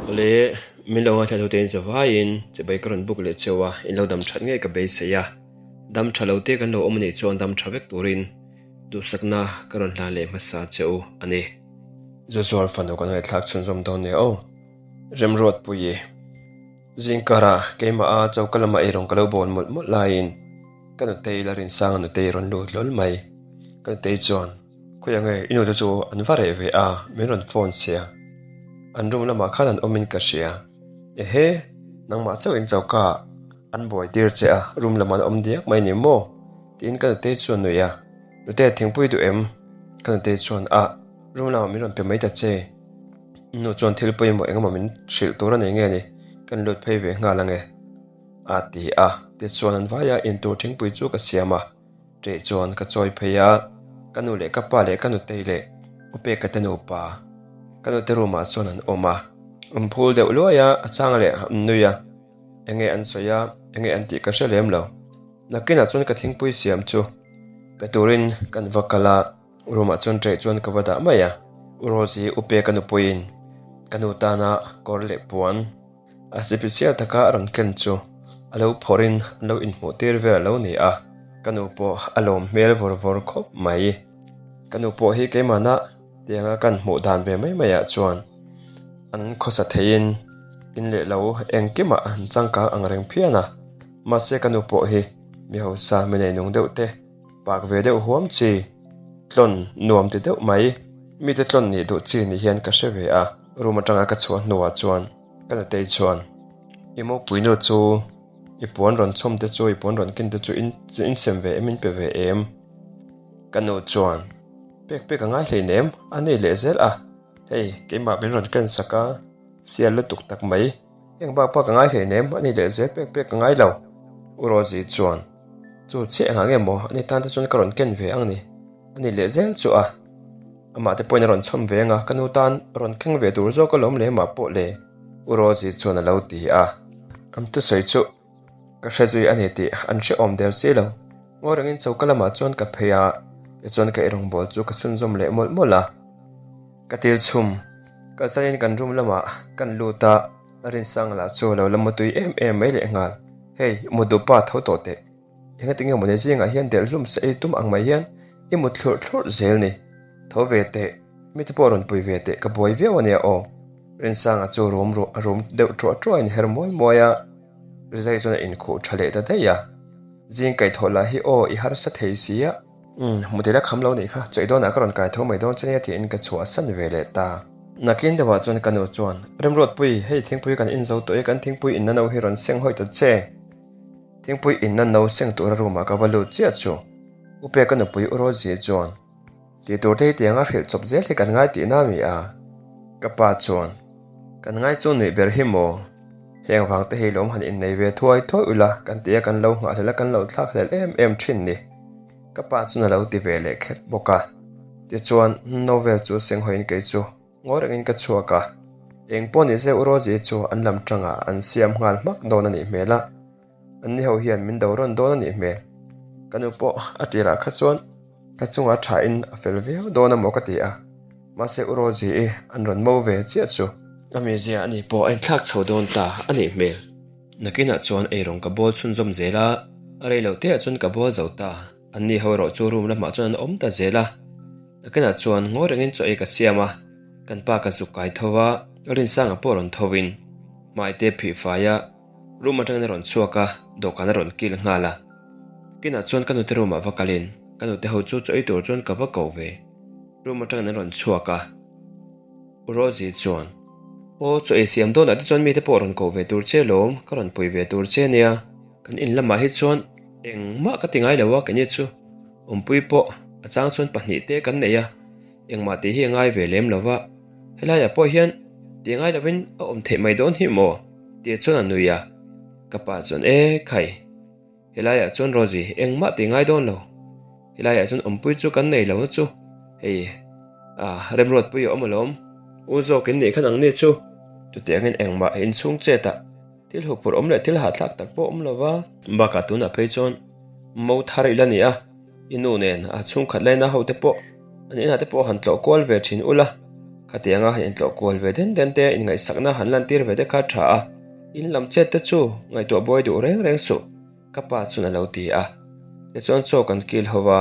Awle, min lo ngaithla tu tein zavaiin chibai ka rawn buk leh cheu a, in lo dam that ngei ka beisei a. Dam tha lo te kan lo awm anih chuan dam tha vek turin duhsakna ka rawn hlan leh hmasa che u a ni. Zuzuar fanu kan ngaihthlak chhunzawm dawn nia aw. Remruatpuii. Zingkarah keimah a choka lama eirawng ka lo bawl mawlh mawlh laiin ka nutei la Rinsanga nutei rawn lut hlawl mai. Ka nutei chuan, Khawi ange, i nute chu an va reh ve a, min rawn phone sia. An room lamah khan an awmin ka hria. Ehe, nangmah chauhin choka an buai tir che a, room lamah an awm diak mai ni maw? tiin ka nutei chuan nuih a. Nute, thingpui duh em? Ka nutei chuan, Ah, room lamah min rawn pe mai ta che. Nu chuan thil pawimawh engemaw min hrilh tur a nei nge ni, kan lut phei ve nghal ange a ti a, tichuan an vaia intur thingpui chu ka siam a, ṭeh chuan ka chawi phei a, ka nu leh ka pa leh ka nutei leh u Peka te nupa ka nute room ah chuan an awm a, an phul deuh luai a, a chang leh an nui a, enge an sawi a, enge an tih ka hre lem lo, nakinah chuan ka thingpui siam chu pe turin kan va kal a. Room ah chuan ṭeh chuan ka va dah mai a, U Rosie u Peka nupuiin ka nu tana kawr leh puan a sipisial taka a rawn ken chu a lo phawrhin an lo inhmuh tir vel a lo ni a, ka nu pawh a lawm hmel vawr vawr khawp mai. Ka nu pawh hi keimahna tianga kan hmuh dan ve mai maiah chuan an khawsa theiin in leh lo engkimah an changkang ang reng phian a, mahse ka nu pawh hi mi hausa mi neinung deuh te, Pak ve deuh huam chi, tlawn nuam ti deuh mai, mite tlawn nih duh chi ni hian ka hre ve a. Room atanga ka chhuah hnuah chuan ka nutei chuan, I mopuinu chu i puan rawn chhawm te chu, i puan rawn ken te chu in sem ve em, in pe ve em? Ka nu chuan, Pek pek a ngai hleinem, a nei leh zel a, hei keimah min rawn ken sak a, sial lutuk tak mai. Heng bak bak a ngai hleinem, a ni leh zel pek pek a ngai lo. U Rosie chuan, Chu chiah engah nge maw, ani tan te chuan ka rawn ken ve ang ni. A ni leh zel chu a. Amah te pawhin a rawn chhawm ve ang a, ka nu tan rawn keng ve tur zawk alawm leh mah pawh le, U Rosie chuan a lo ti a. Am thusawi chu ka hre zui a ni tih an hrehawm der si lo. Ngaw rengin choka lamah chuan ka phei a, tichuan ka eirawngbawl chu ka chhunzawm leh mawlh mawlh a. Ka til chhum, kalsanin kan room lamah kan lut a, Rinsanga lah chu a lo la mutui em em mai leh nghal. Hey, mut duh pa tho tawh teh. Engati nge mawni zingah hian delh hlum sa ei tum ang mai hian i mut thlurh thlurh zel ni. Tho ve teh, mite pawh rawn pui ve teh ka buai viau ania aw. Rinsanga chu rum ruah a rum deuh ṭuah ṭuah in her muai muai a, Rizai chuan a inkhuh ṭha leh ta daih a. Zing kaihthawh lah hi aw i harsa thei si a. Umm, hmuh a kham lo nih kha, chawi dawnah ka rawn kai tho mai dawn che nia tiin ka chhuah san ve leh ta. Nakin deuhah chuan ka nu chuan, Remruatpui, hei thingpui kan inzo tawh e, kan thingpui inna no hi rawn seng hawi ta che. Thingpui inna no seng tura room ah ka va lut chiah chu. U Peka nupui U Rosie chuan, Tih tur te hi tianga hrilh chawp zel hi kan ngai tihna a mi a? Ka pa chuan, Kan ngai chu nuih ber hi maw? Heng vang te hi lawm han innei ve thuai thuai ula kan ti a kan lo nghahhlel a kan lo thlak hlel em em thin ni. Ka pa chuan a lo ti ve leh kher bawk a. Tichuan, novel chu senghawiin kei chu ngawi rengin ka chhuak a. Eng pawh ni se U Rosie chu an lam tangah an siam nghal hmak dawn a nih hmel a. An ni ho hian min do rawn dawn a nih hmel. Ka nu pawh a tirah kha chuan ka chungah thain a fel viau dawn a maw ka ti a, mahse U Rosie-i an rawn mo ve chiah chu. A mizia a ni pawh a inthlak chho dawn ta a nih hmel. Nakinah chuan eirawng ka bawl chhunzawm zel a, a rei loh teah chuan ka bawl zo ta. An ni ho erawh chu room lamah chuan an awm ta zel a. Nakinah chuan ngawi rengin chaw ei ka siam a, kan pa ka zuk kai tho a, Rinsanga pawh rawn tho in hmaite phih fai a, Room atangin a rawn chhuak a, dawhkan a rawn kil nghal a. Kinah chuan ka nute room ah va kalin ka nute ho chu chaw ei tur chuan ka va ko ve. Room atangin an rawn chhuak a. U Rosie chuan, Aw, chaw ei siam dawnah te chuan mite pawh rawn ko ve tur che lawm, ka rawn pui ve tur che nia. Kan in lamah hi chuan engmah ka ti ngai lo a, keini chu awmpui pawh a chang chuan pahnihte kan nei a. Engmah tih hi a ngai ve lem lo va, helaiah pawh hian tih ngai lovin a awm theih mai dawn hi maw? Tih chuan a nui a, ka pa chuan e khai, helaiah chuan Rosie engmah tih ngai dawn lo, helaiah chuan awmpui chu kan nei lo na chu, hei ah remruatpui a awm alawm, u zawkin nih khan ang ni chu, chutiangin engmah inchhung chetah thil huphurh awm leh thil hahthlak tak pawh awm lo va. Bakah tunah phei chuan mo thar ila ni a. I nu nen a chhungkhat laina ho te pawh an inah te pawh han tlawh kual ve thin ula. Khatianga han intlawh kual ve den den te, inngaihsakna han lantir ve te kha a tha a, in lam chet te chu ngaihtuah buai duh reng reng suh, ka pa chuan a lo ti a. Tichuan chaw kan kil ho va,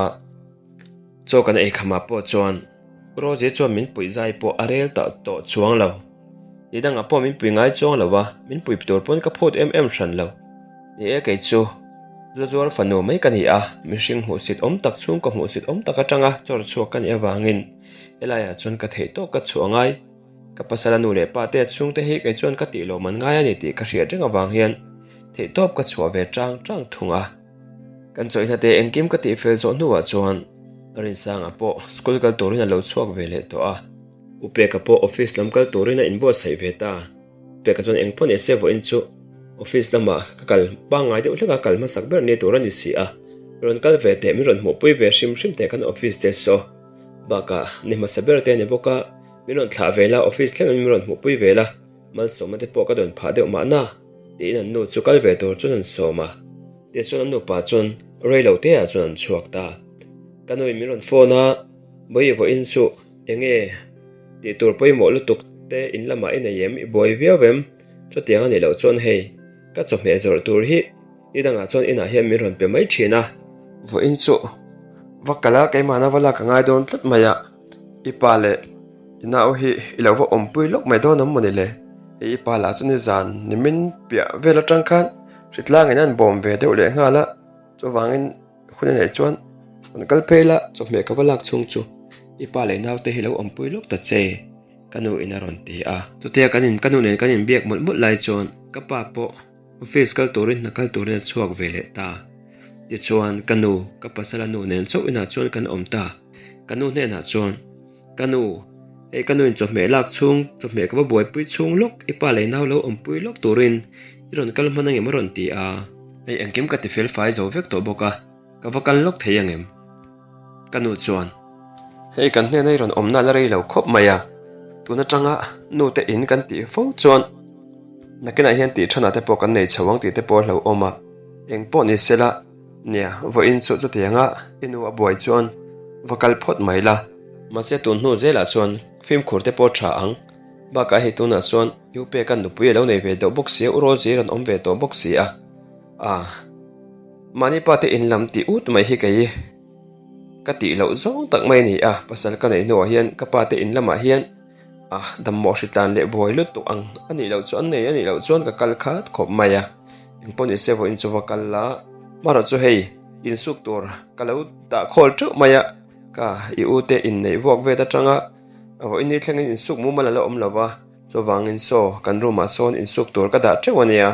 chaw kan ei khamah pawh chuan Rosie chuan min puih zai pawh a rel tah tawh chuang lo. Ni dangah pawh min pui ngai chuang lo a, min pui tur pawn ka phut em em hran lo. Ni e kei chu Zazual fanu mai ka ni a, mihring hmuhsit awm tak chhungkaw hmuhsit awm tak atanga chawr chhuak ka nih avangin helaiah chuan ka theih tawk ka chhuah ngai. Ka pasala nu leh pa te chhungte hi kei chuan ka tih lawm an ngai a ni tih ka hriat reng avang hian theih tawp ka chhuah ve tang tang thung a. Kan chawihna te engkim ka tih fel zawh hnuah chuan Rinsanga pawh school kal turin a lo chhuak ve leh tawh a. U Peka pawh office lam kal turin a inbuatsaih ve ta. Peka chuan eng pawh ni se vawiin chu office lamah ka kal pangngai deuh hlek a, kal hmasak ber ni tur a ni si a. Rawn kal ve teh, min rawn hmuhpui ve hrim hrim teh kan office te saw. Bakah ni hmasa ber te a ni bawk a, min rawn thlah ve la, office thlengin min rawn hmuhpui ve la, malsawmna te pawh ka dawn phah deuh mahna tiin an nu chu kal ve tur chuan an sawm a. Tichuan an nupa chuan rei lo te ah chuan an chhuak ta. Ka nuin min rawn phone a, Bawihi vawiin chu Enge tih tur pawimawh lutuk te in lamah i nei em? I buai viau em? Chutiang a nih loh chuan hei ka chawhmeh zawrh tur hi ni dangah chuan inah hian min rawn pe mai thin a. Vawiin chu va kal a, keimahna va lak a ngai dawn tlat mai a, i pa leh i nau hi i lo va awmpui lawk mai dawn ang mawni le? Hei i pa lah chu nizan nimin piah vel atang khan hritlangin a han bawm ve deuh leh nghal a, chuvangin Hun a neih chuan rawn kal phei la, chawhmeh ka va lak chhung chu i pa leh naute hi lo awmpui lawk ta che, ka nu in a rawn ti a. Chutia kan in ka nu nen kan inbiak mawlh mawlh lai chuan ka pa pawh office kal turin hna kal turin a chhuak ve leh ta. Tichuan ka nu, ka pasala nu nen chauh inah chuan kan awm ta. Ka nu hnenah chuan, Ka nu, hei ka nu in chawhmeh lak chhung, chawhmeh ka va buaipui chhung lawk, i pa leh nau lo awmpui lawk turin i rawn kal hman angem a rawn ti a. Hei engkim ka ti fel fai zo vek tawh bawk a, ka va kal lawk thei angem? Ka nu chuan. Hei kan hnena i rawn awmna la rei lo khawp mai a, tun atanga nu te in kan tih fo chuan nakinah hian tih thanah te pawh kan nei chho ang tih te pawh a hlauhawm a, eng pawh ni sela nia vawiin chu chutianga i nu a buai chuan va kal phawt mai la. Mahse tun hnu zelah chuan fimkhur te pawh tha ang, bakah hei tunah chuan U Peka'n nupui a lo nei ve deuh bawk si a, U Rosie rawn awm ve tawh bawk si a. Ah, mahni pa te in lam tih ut mai hi kei ka tih loh zawng tak mai a ni a, pasal ka neih hnuah hian ka pa te in lamah hian ah dammawh hritlan leh buai lutuk ang a nih loh chu an nei a nih loh chuan ka kal khat khawp mai a, engpawh ni se vawiin chu va kal la, hmarawh chu hei insuk tur ka lo dah khawl teuh mai a, ka i u te inneih vuak vet atanga vawiin ni thlengin insuk mumal a la awm lo va. Chuvangin saw, kan room ah sawn insuk tur ka dah teuh a nia,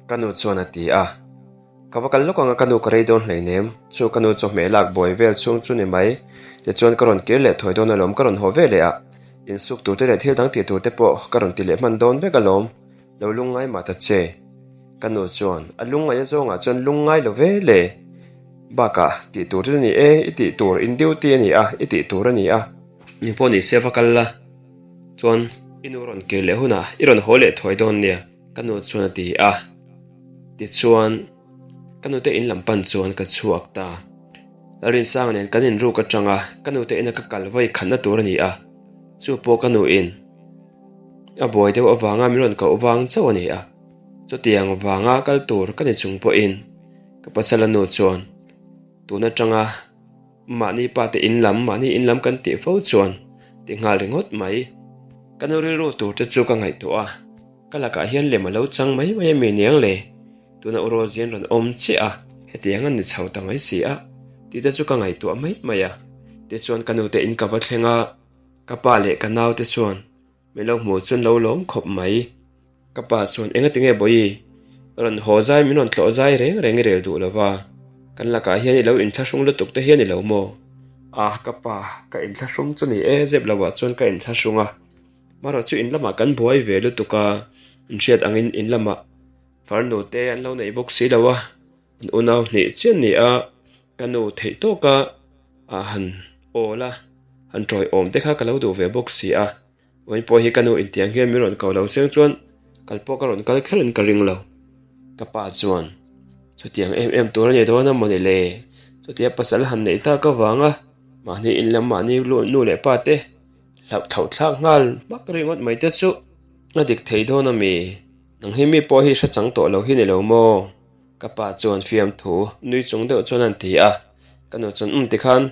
ka nu chuan a ti a. Ka va kal lawk ang a, ka nu ka rei dawn hleinem, chu ka nu chawhmeh lak buai vel chhung chu ni mai, tichuan ka rawn kir leh thawi dawn alawm ka rawn haw ve leh a, insuk tur te leh thil dang tih tur te pawh ka rawn ti leh hman dawn vek alawm, lo lungngai mah ta che. Ka nu chuan a lungngaih a zawngah chuan lungngai lo ve le, bakah tih tur chu ni e, i tih tur in duty a ni a, i tih tur a ni a. Eng pawh ni se va kal la. Chuan i nu rawn kir leh hunah i rawn haw leh thuai dawn nia ka nu chuan a ti a. Tichuan ka nute in lam pan chuan ka chhuak ta. Lalrinsanga nen kan inruk atanga ka nute ina ka kal vawi khatna tur a ni a, chu pawh ka nu in a buai deuh avanga min rawn koh vang chauh a ni a. Chutiang vanga kal tur ka ni chung pawhin ka pasala nu chuan tun atanga Mahni pa te in lam, mahni in lam kan tih fo chuan ti nghal ringawt mai. Ka nu rilru tur te chu ka ngaihtuah a, ka lakah hian lem a lo chang mai mai a mi niang le? Tuna u Rosie-an rawn awm chiah a, hetiang an ni chho ta mai si a, tih te chu ka ngaihtuah mai mai a. Tichuan ka nu te in ka va thleng a, ka pa leh ka nau te chuan Min lo hmuh chuan lo lawm khawp mai. Ka pa chuan enga tinge Bawihi, rawn haw zai min rawn tlawh zai reng reng i rel duh lo va, kan lakah hian i lo inthlahrung lutuk te hian i lo maw? Ah ka pa, ka inthlahrung chu ni e, zep lo ah chuan ka inthlahrung a, marawh chu in lamah kan buai ve lutuk a, inhriat angin in lamah farnu te an lo nei bawk si lo a, An unau hnih chian ni a, ka nu theih tawka a han awl a, han tawiawm te kha ka lo duh ve bawk si a. Vawiin pawh hi ka nu intiang hian min rawn ko lo seng chuan kal pawh ka rawn kal kherin ka ring lo. Ka pa chuan, Chutiang em em tur a ni dawn a mawni le? Chutia pasal han neih tak avanga mahni in lam mahni nu leh pa te. Hlauh thlauh thlak nghal hmak ringawt mai te chu a dik thei dawn a mi? Nang hi mi pawh hi hre chang tawh lo hi ni lo maw? Ka pa chuan fiamthu nui chung deuh chuan an ti a, ka nu chuan um tikhan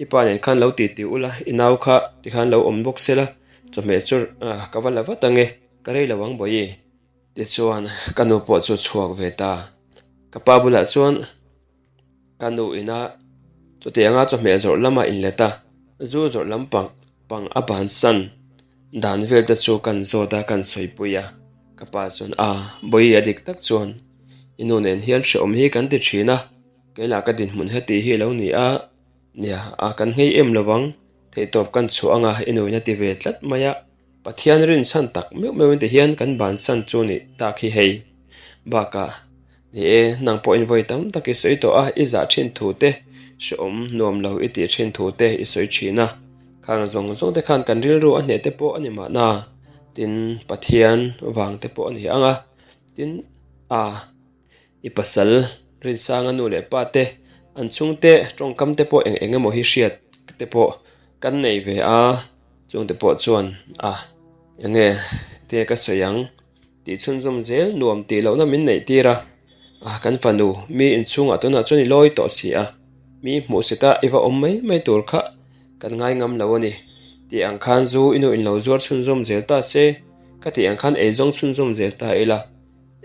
i pa nen khan lo ti ti ula i nau kha tikhan lo awm bawk se la chawhmeh chu ka va la vat ange ka rei lo ang bawi tichuan ka nu pawh chu chhuak ve ta ka pa bulah chuan Ka nu ina chutianga chawhmeh zawrh lama inlet a, zu zawrh lampang pang a bansan dan vel te chu kan zawt a, kan sawipui a. Ka pa chuan, A, Bawihi a dik tak chuan i nu nen hian hrehawm hi kan ti thin a, keilah ka dinhmun heti hi a lo ni a, nia, a kan nghei em lo vang, theihtawp kan chhuah anga i nu in a ti ve tlat mai a. Pathian rinchhan tak meuh meuhin ti hian kan bansan chu nih tak hi hei. Bakah, ni e, nang pawhin vawi tam tak i sawi tawh a, i zah thin thu te, hrehawm nuam lo i tih thin thu te i sawi thin a. Khang zawng zawng te khan kan rilru a hneh te pawh a ni mahna, tin Pathian vang te pawh a ni ang a, tin a. I pasal Rinsanga nu leh pa te, an chhungte tawngkam te pawh eng eng emaw hi hriat te pawh kan nei ve a, chungte pawh chuan a eng nge te ka sawi ang tih chhunzawm zel nuam tih lohna min neih tir a, a kan fanu mi inchhungah tunah chuan i lawi tawh si a, mi hmuhsit a i va awm mai mai tur kha kan ngai ngam lo a ni tih ang khan zu i nu inlo zuar chhunzawm zel ta se ka tih ang khan eizawng chhunzawm zel ta ila.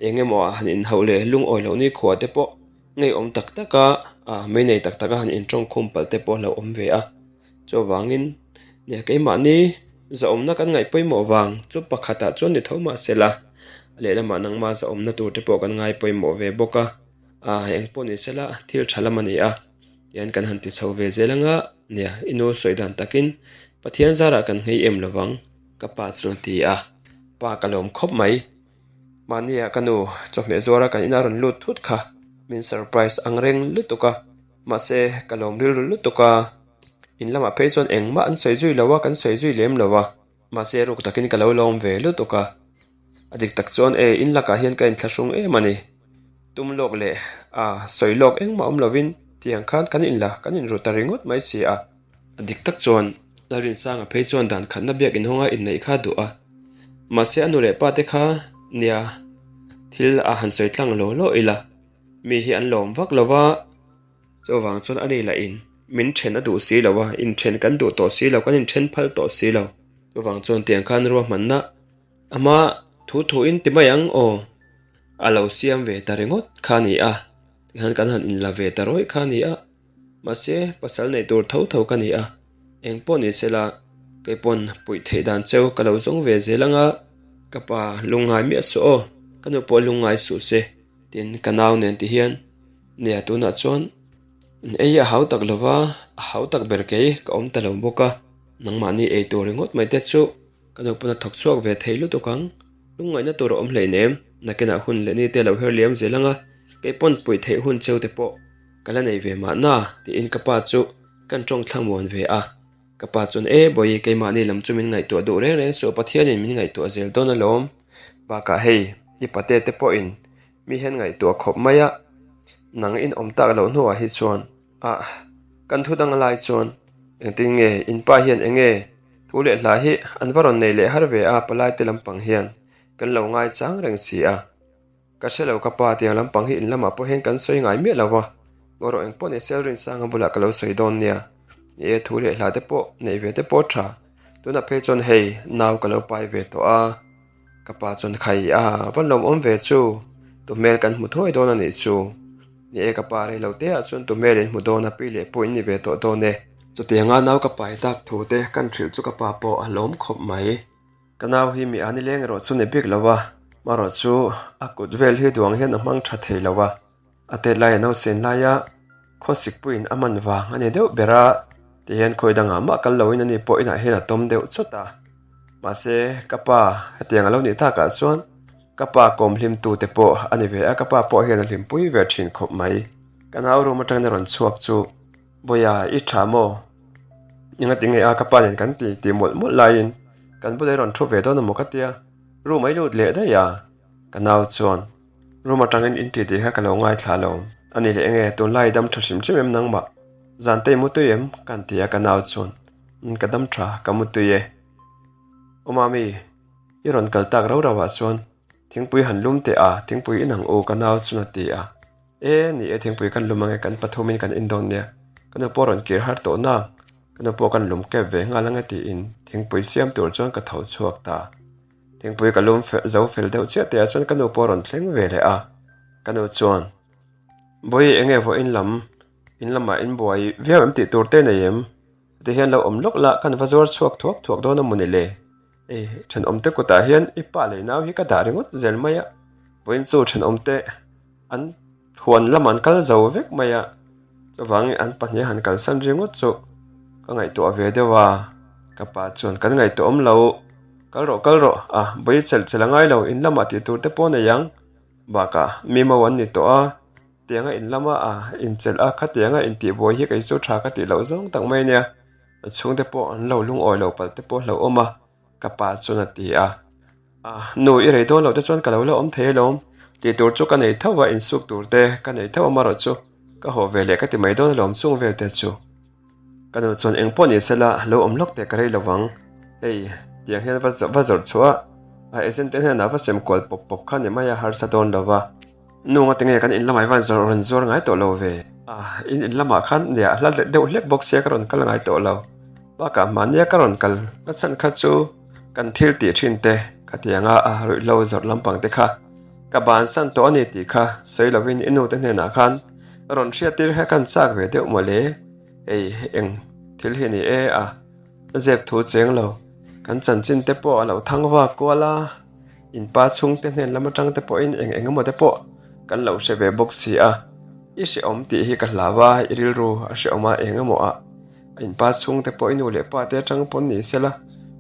Eng emaw ah han inhauh leh lungawi loh ni khua te pawh ngeiawm tak tak a, ah mei nei tak tak a han intawng khum palh te pawh a lo awm ve a. Chuvangin nia keimahni zahawmna kan ngaih pawimawh vang chu pakhatah chuan ni tho mah se la, a lehlamah nangma zahawmna tur te pawh kan ngai pawimawh ve bawk a, ah eng pawh ni se la thil tha lam a ni a, tihian kan han ti chho ve zel anga nia i nu sawi dan takin Pathian zarah kan nghei em lovang ka pa chuan a ti a, pa ka lawm khawp mai. Mahnia ka nu chawhmeh zuara kan ina rawn lut thut kha min surprise ang reng lutuk a, mahse ka lawm rilru lutuk a, in lamah phei chuan engmah an sawi zui lo a, kan sawi zui lem lo a, mahse ruk takin ka lo lawm ve lutuk a, a dik tak chuan e in lakah hian ka inthlahrung em a ni, tum lawk leh a sawi lawk engmah awm lovin tiang khan kan inla kan inru ta ringawt mai si a. A dik tak chuan Lalrinsanga phei chuan dan khatna biak inhawnga inneih kha a duh a, mahse a nu leh pa te kha nia thil a han sawi tlang law law ila, mi hi an lawm vak lo va, chuvang chuan a ni lah in min then a duh si lo a, inthen kan duh tawh si lo, kan inthen phal tawh si lo, chuvang chuan tiang khan ruahmanna ama thu thu in ti mai ang aw a lo siam ve ta ringawt kha a ni a, tikhan kan han inla ve ta rawih kha a ni a. Mahse, pasal neih tur tho tho ka ni a, eng pawh ni sela, kei pawn puih theih dan cheu ka lo zawng ve zel anga, ka pa lungngai miah suh aw, ka nu pawh lungngai suh se, tin ka nau nen ti hian nia tunah chuan in ei a hau tak lova, a hau tak ber kei ka awm ta lo bawk a, nangmahni ei tur ringawt mai te chu ka nu pawn a thawk chhuak ve thei lutuk ang, lungngaihna tur a awm hleinem, nakinah hun leh ni te a lo her liam zel anga, kei pawn puih theih hun cheu te pawh. Ka la nei ve mahna tiin ka pa chu kan tawng thlamuan ve a, ka pa chuan e bawi keimahni lam chu min ngaihtuah duh reng reng suh Pathianin min ngaihtuah zel dawn alawm, bakah hei i pate te pawhin mi hian ngaihtuah khawp mai a, nang in awm tak loh hnuah hi chuan ah kan thu dang lai chuan engtin nge in pa hian eng nge thu leh hla hi an va rawn nei leh har ve a palai te lampang hian kan lo ngaichang reng si a. Ka hre lo ka pa tiang lampang hi in lamah pawh hian kan sawi ngai miah lo va, Ngawrawh eng pawh ni sel Rinsanga bulah ka lo sawi dawn nia. Ni e thu leh hla te pawh neih ve te pawh tha, tunah phei chuan hei nau ka lo pai ve tawh a, ka pa chuan khai a va lawmawm ve chu, tu hmel kan hmu thuai dawn a nih chu. Ni e ka pa rei lo te ah chuan tu hmel in hmu dawn a pi leh pawh in ni ve tawh dawn e. Chutianga nau ka pai tak thu te kan hrilh chu ka pa pawh a lawm khawp mai. Ka nau hi mi a ni leng erawh chu ni bik lo a, marawh chu a kut vel hi duang hian a hmang tha thei lo a, a tet lai a nausen laia khawsik puiin a man vang a ni deuh ber a, tihian khawi dangah mah kal loin ani pawh inah hian a tawm deuh chawt a, mahse ka pa hetiang a lo nih takah chuan ka pa kawm hlim tu te pawh a ni ve a, ka pa pawh hian a hlimpui ve thin khawp mai. Ka nau room atangin a rawn chhuak chu. Bawiha i tha maw? Engati nge a ka pa nen kan ti tih mawlh mawlh laiin kan bulah i rawn thu ve dawn a maw ka tia, room a i lut leh daih a? Ka nau chuan room atangin in ti tih kha ka lo ngaithla lo a ni leh enge tunlai i dam tha hrim hrim em nangmah? Zante i mutui em? Kan ti a ka nau chuan ka dam tha ka mutui e. Aw Mami, i rawn kal tak rau rau ah chuan thingpui han lum teh a, thingpui in ang u ka nau chuan a ti a. E, ni e thingpui kan lum ange kan pathumin kan in dawn nia, ka nu pawh rawn kir har tawh nang, ka nu pawh kan lum kep ve nghal ange tiin thingpui siam tur chuan ka tho chhuak ta. Thingpui ka lum zo fel deuh chiah teh ah chuan ka nu pawh rawn thleng ve leh a, ka nu chuan, Bawihi enge vawiin lam, in lamah in buai viau em tih tur te nei em? Ti hian lo awm lawk la, kan va zuar chhuak thuak thuak dawn a mawni le? Ei, thenawmte kutah hian i pa leh nau hi ka dah ringawt zel mai a, vawiin chu thenawmte an huan lamah an kal zo vek mai a, chuvangin an pahnih han kalsan ringawt chu ka ngaihtuah ve deuh a, ka pa chuan kan ngaihtuah awm lo, kal rawh kal rawh, a bawi chelh chelh a ngai lo, in lamah tih tur te pawh a nei ang, bakah mi mo an ni tawh a. Tianga in lama a inchelh a, khatianga intihbuai hi kei chu tha ka tih loh zawng tak mai ania. A chhungte pawh an lo lungawi lo palh te pawh hlauhawm a, ka pa chuan a ti a. A, nu i rei dawn loh te chuan ka lo la awm thei alawm, tih tur chu ka nei tho a, insuk tur te ka nei tho a marawh chu ka haw ve leh ka ti mai dawn alawm chung vel te chu. Ka nu chuan eng pawh ni sela lo awm lawk teh ka rei lo vang, hei tiang hian va va zawrh chhuah a, a agent te hnenah va sem kual pawp pawp kha ni mai a harsa dawn lo va. Nu nga tinge kan in lamah i van zawrh rawn zuar ngai tawh lo ve? A, in in lamah khan nia a hla deuh hlek bawk sia ka rawn kal ngai tawh lo. Bakah mahnia ka rawn kal na chhan kha chu kan thil tih thin te khatianga a ruihhlo zawrh lampang te kha ka bansan tawh a ni tih kha sawi lovin i nu te hnenah khan rawn hriat tir kha kan chak ve deuh mawle. Hei eng thil hi a ni e a, zep thu cheng lo kan chanchin te pawh a lo thang vak kual a. In pa chhungte hnen lam atang te pawhin eng eng emaw te pawh kan lo hre ve bawk si a, i hrehawm tih hi ka hlau a, i rilru a hrehawm a eng emaw ah in pa chhungte pawh i nu leh pa te atang pawn ni sela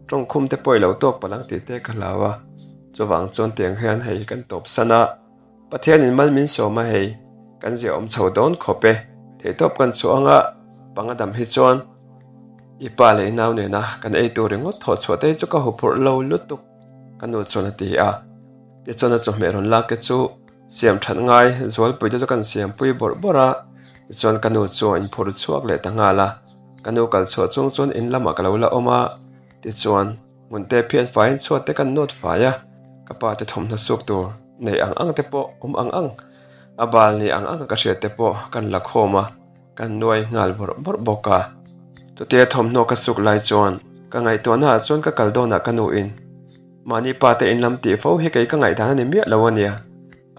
tawngkhum te pawh i lo tawk palh ang tih te ka hlau a, chuvang chuan tiang hian hei kan tawp san a, Pathianin mal min sawm a hei kan ziahawm chho dawn khawp e, theihtawp kan chhuah anga panga dam hi chuan i pa leh i nau nena kan ei tur ringawt thawh chhuah te hi chu ka huphurh lo lutuk. Ka nu chuan a ti a, tichuan a chawhmeh rawn lak te chu siam that ngai zualpui te chu kan siampui bawrh bawrh a, tichuan ka nu chu a inphur chhuak leh ta nghal a, ka nu kal chhuah chung chuan in lamah ka lo la awm a, tichuan hmun te phiat faiin chhuat te kan nawt fai a, ka pa te thawmhnaw suk tur nei ang ang te pawh awm ang ang, a bal ni ang ang a ka hriat te pawh kan la khawm a. Kan nuai nghal bawrh bawrh bawk a. Chutia thawmhnaw ka suk lai chuan ka ngaihtuahna ah chuan ka kal dawnah ka nuin mahni pa te in lam tih fo hi kei ka ngaihdan a ni miah lo a nia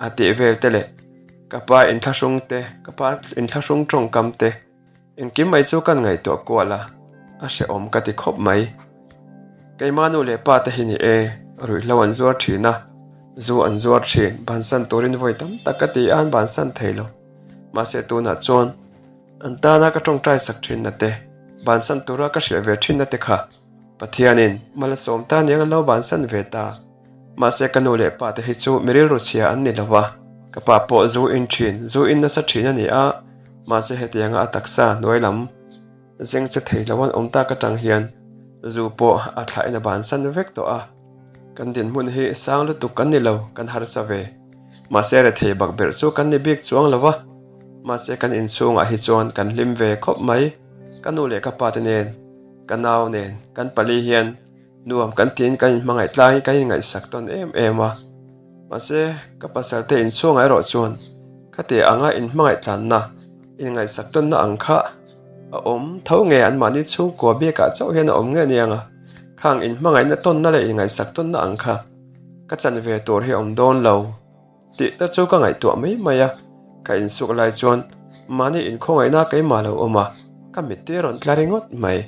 a tih vel te leh ka pa inthlahrung te ka pa inthlahrung tawngkam te engkim mai chu kan ngaihtuah kual a, a hrehawm ka ti khawp mai. Keimah nu leh pa te hi ni e, ruihhlo an zuar thin a, zu an zuar thin, bansan turin vawi tam tak ka ti a an bansan thei lo. Mahse tunah chuan an tana ka tawngtai sak thinna te, bansan tura ka hrilh ve thinna te kha Pathianin Malsawm ta niang an lo bansan ve ta. Mahse ka nu leh pa te hi chu mi rilru chhia an ni lo va, ka pa pawh zu in thin, zu in nasa thin a ni a, mahse hetianga a taksa hnuai lam zeng che thei lo an awm tak atang hian zu pawh a thlahin a bansan vek tawh a. Kan dinhmun hi sang lutuk kan ni lo, kan harsa ve. Mahse rethei bak berh chu kan ni bik chuang lo va, mahse kan inchhungah hi chuan kan hlim ve khawp mai. Ka nu leh ka pa te nen, ka nau nen, kan pali hian nuam kan tiin kan inhmangaih tlangin kan inngaihsak tawn em em a. Mahse ka pasal te inchhungah erawh chuan khati anga inhmangaih tlanna, inngaihsak tawnna ang kha a awm tho nge anmahni chhungkua biakah chauh hian a awm nge aniang a, khang inhmangaihna tawnna leh inngaihsak tawnna ang kha. Ka chan ve tur hi a awm dawn lo tih te chu ka ngaihtuah mai mai a, ka insuk lai chuan mahni inkhawngaihna keimah lo awm a, ka mittui a rawn tla ringawt mai.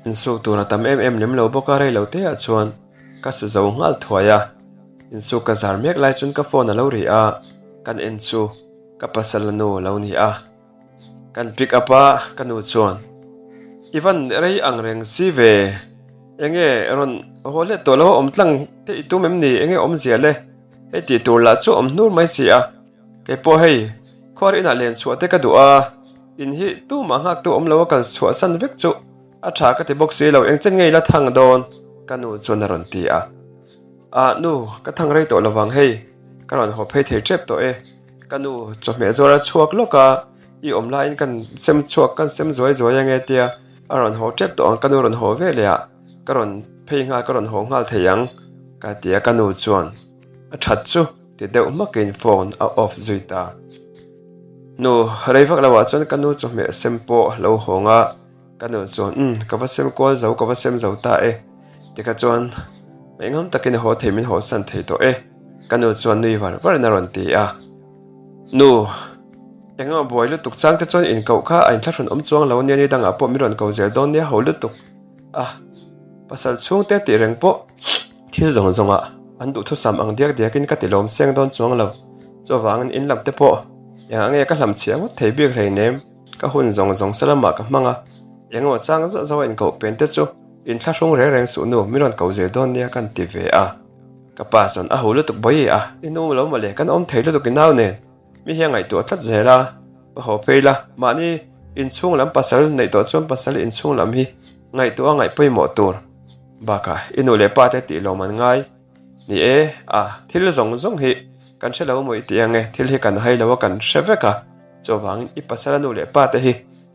Insuk tur a tam em em lem lo bawk a rei lo te ah chuan ka su zo nghal thuai a, insuk ka zar mek lai chuan ka phone a lo ri a, kan en chu ka pasal nu a lo ni a. Kan pick up a, ka nu chuan, I van rei ang reng si ve, enge rawn haw let tawh lo a awm tlang te i tum em ni, enge awmzia le, hei tih tur lah chu awm hnur mai si a, kei pawh hei khuar inah len chhuah te ka duh a, in hi tumah nghaktu awm lo a kal chhuah san vek chu a tha ka ti bawk si lo, eng chen nge i la thang dawn? ka nu chuan a rawn ti a. Ah nu, ka thang rei tawh lovang hei, ka rawn haw phei thei tep tawh e. Ka nu chawhmeh zuar a chhuak lawk a, i awm laiin kan sem chhuak kan sem zuai zuai ange tia a rawn haw tep tawh ang ka nu rawn haw ve leh ah ka rawn phei nghal ka rawn haw nghal thei ang ka ti a ka nu chuan a that chu ti deuh hmakin phone a off zui ta. Nu rei vak loah chuan ka nu chawhmeh sem pawh lo hawng a. Ka nu chuan, Umm, ka va sem kual zo, ka va sem zo ta e. Tikha chuan ngaihngam takin a haw thei min hawsan thei tawh e. Ka nu chuan nui var varin a rawn ti a. Nu, engemaw buai lutuk chang te chuan inkoh kha a inthlahrun awm chuang lo nia ni dangah pawh min rawn ko zel dawn nia ho lutuk a. Pasal chhungte tih reng pawh thil zawng zawngah an duhthusam ang diak diakin ka ti lawm seng dawn chuang lo. Chuvangin in lam te pawh engah nge ka hlamchhiah ngawt thei bik hleinem. Ka hun zawng zawng sa lamah ka hmang a, engemaw chang zauh zauh a inkoh pen te chu inthlahrung reng reng suh nu, min rawn ko zel dawn nia kan ti ve a. Ka pa chuan a hu lutuk bawi a, i nu lo mawle kan awm thei lutuk i nau nen, mi hi a ngaihtuah tlat zel a, va haw phei la, mahni inchhung lam pasal neih tawh chuan pasal inchhung lam hi ngaihtuah a ngaih pawimawh tur bakah i nu leh pa te tih lawm an ngai. Ni e, a, thil zawng zawng hi kan hre lo maw i ti ang e, thil hi kan hai lo a kan hre vek a, chuvangin i pasal a nu leh pa te hi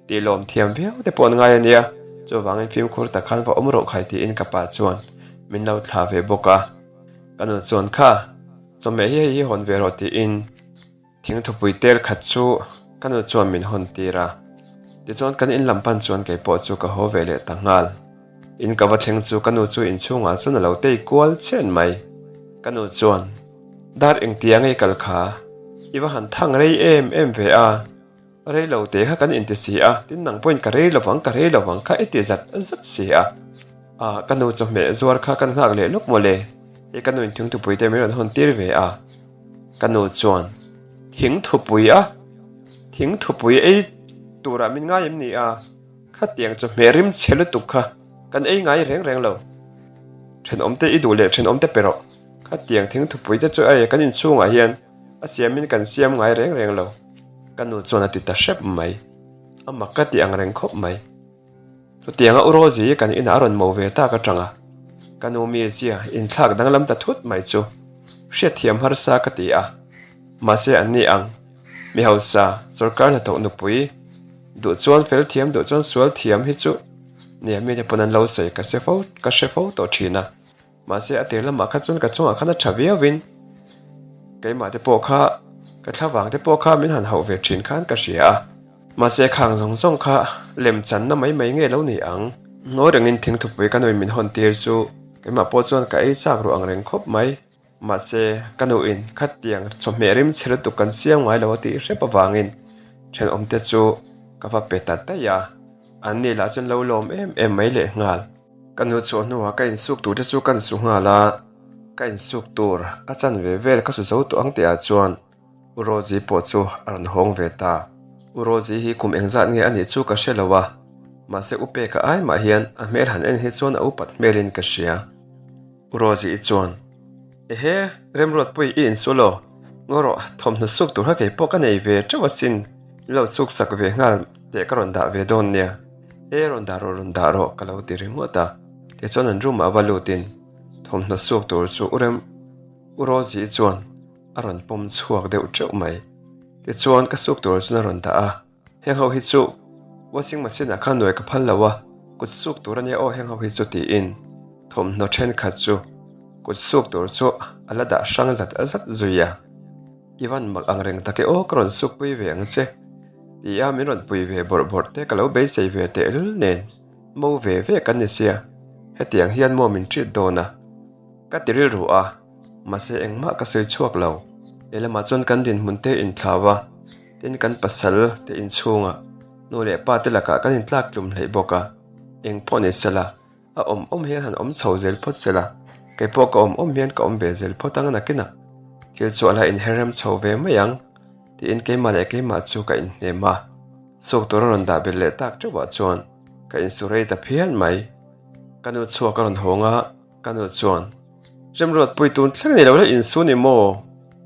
tih lawm thiam viau te pawh an ngai a nia, chuvangin fimkhur tak khan va awm rawh khai tiin ka pa chuan min lo thlah ve bawk a, ka nu chuan kha chawhmeh hi hei hi hawn ve rawh tiin. Thingthupui tel khat chu ka nu chuan min hawn tir a, tichuan kan in lam pan chuan kei pawh chu ka haw ve leh ta nghal. In ka va thleng chu ka nu chu inchhungah chuan a lo tei kual chen mai. Ka nu chuan, Dar engtia ngei kal kha, i va han thang rei em em ve a, rei lo te kha kan inti si a, tin nang pawhin ka rei lovang ka rei lovang kha i ti zat zat si a. Ah, ka nu chawhmeh zuar kha kan nghak leh lawk mawle, hei ka nuin thingthupui te min rawn hawn tir ve a. Ka nu chuan, Thing thupui a? Thing thupui ei turah min ngai em ni a? Khatiang chawhmeh rim chhe lutuk kha kan ei ngai reng reng lo. Thenawmte i duh leh thenawmte pe rawh. Khatiang thing thupui te chu ei kan inchhungah hian a siamin kan siam ngai reng reng lo. Ka nu chuan a ti ta hrep mai. A mak ka ti ang reng khawp mai. Chutianga U Rosie kan inah a rawn mo ve tak atanga ka nu mizia inthlak danglam ta thut mai chu hriatthiam harsa ka ti a, mahse an ni ang, mi hausa sorkar hnathawk nupui duh chuan fel thiam duh chuan sual thiam hi chu nia mite pawn an lo sawi ka hre fo ka hre fo tawh thin a. Mahse a tir lamah kha chuan ka chungah khan a tha viauin keimah te pawh kha ka thlavang te pawh kha min han hauh ve thin khan ka hria a. Mahse khang zawng zawng kha lem channa mai mai nge lo ni ang. Ngawi rengin thingthupui ka nuin min hawn tir chu keimah pawh chuan ka ei chak ruh ang reng khawp mai. Mahse ka nuin khatiang chawhmeh rim chhe lutuk kan siam ngai lo a tih hrep avangin thenawmte chu ka va pe ta daih a, an ni lah chuan lo lawm em em mai lehnghal. Ka nu chhuah hnuah ka insuk tur te chu ka insu nghal a, ka insuk tur a chan ve vel ka su zo tawh ang tihah chuan U Rosie pawh chu a rawn hawng ve ta. U Rosie hi kum engzat nge a nih chu ka hre lo a, mahse U Peka ai mah hian a hmel han en hi chuan a upat hmelin ka hria. U Rosie i chuan, Ehe, Remruatpui i insu lo, ngaw rawh, thawmhnaw suk tur kha kei pawh ka nei ve teuh asin, min lo suk sak ve nghal teh ka rawn dah ve dawn nia. E rawn dah rawh rawn dah rawh ka lo ti ringawt a, tichuan an room ah va lutin thawmhnaw suk tur chu U Rem U Rosie chuan a rawn pawm chhuak deuh teuh mai. Tichuan ka suk tur chuan a rawn dah a, heng ho hi chu washing machine ah khan nuai ka phal lo a, kut suk tur ania aw heng ho hi chu tiin thawmhnaw thenkhat chu kut suk tur chu a la dah hrang zat zat zui a. I van mak ang reng tak e aw ka rawn suk pui ve ang che. Ti a min rawn pui ve bawrh bawrh te ka lo beisei ve tehlul nen mo ve ve kan ni sia hetiang hian maw min treat dawn a ka ti rilru a mahse engmah ka sawi chhuak lo lehlamah chuan kan dinhmun te inthlau a tin kan pasal te inchhungah nu leh pa te lakah kan intlak tlum hleih bawk a engpawh ni sela. A awm awm hian han awm chho zel phawt se la, kei pawh ka awm awm hian ka awm ve zel phawt ang nakinah thil chu a la inherrem chho ve mai ang tiin keimah leh keimah chu ka inhnem a, suk tur a rawn dah belh leh tak teuhah chuan ka insu rei ta phian mai. Ka nu chhuak a rawn hawng a, ka nu chuan, Remruatpui tun thleng ni lo la insu ni maw?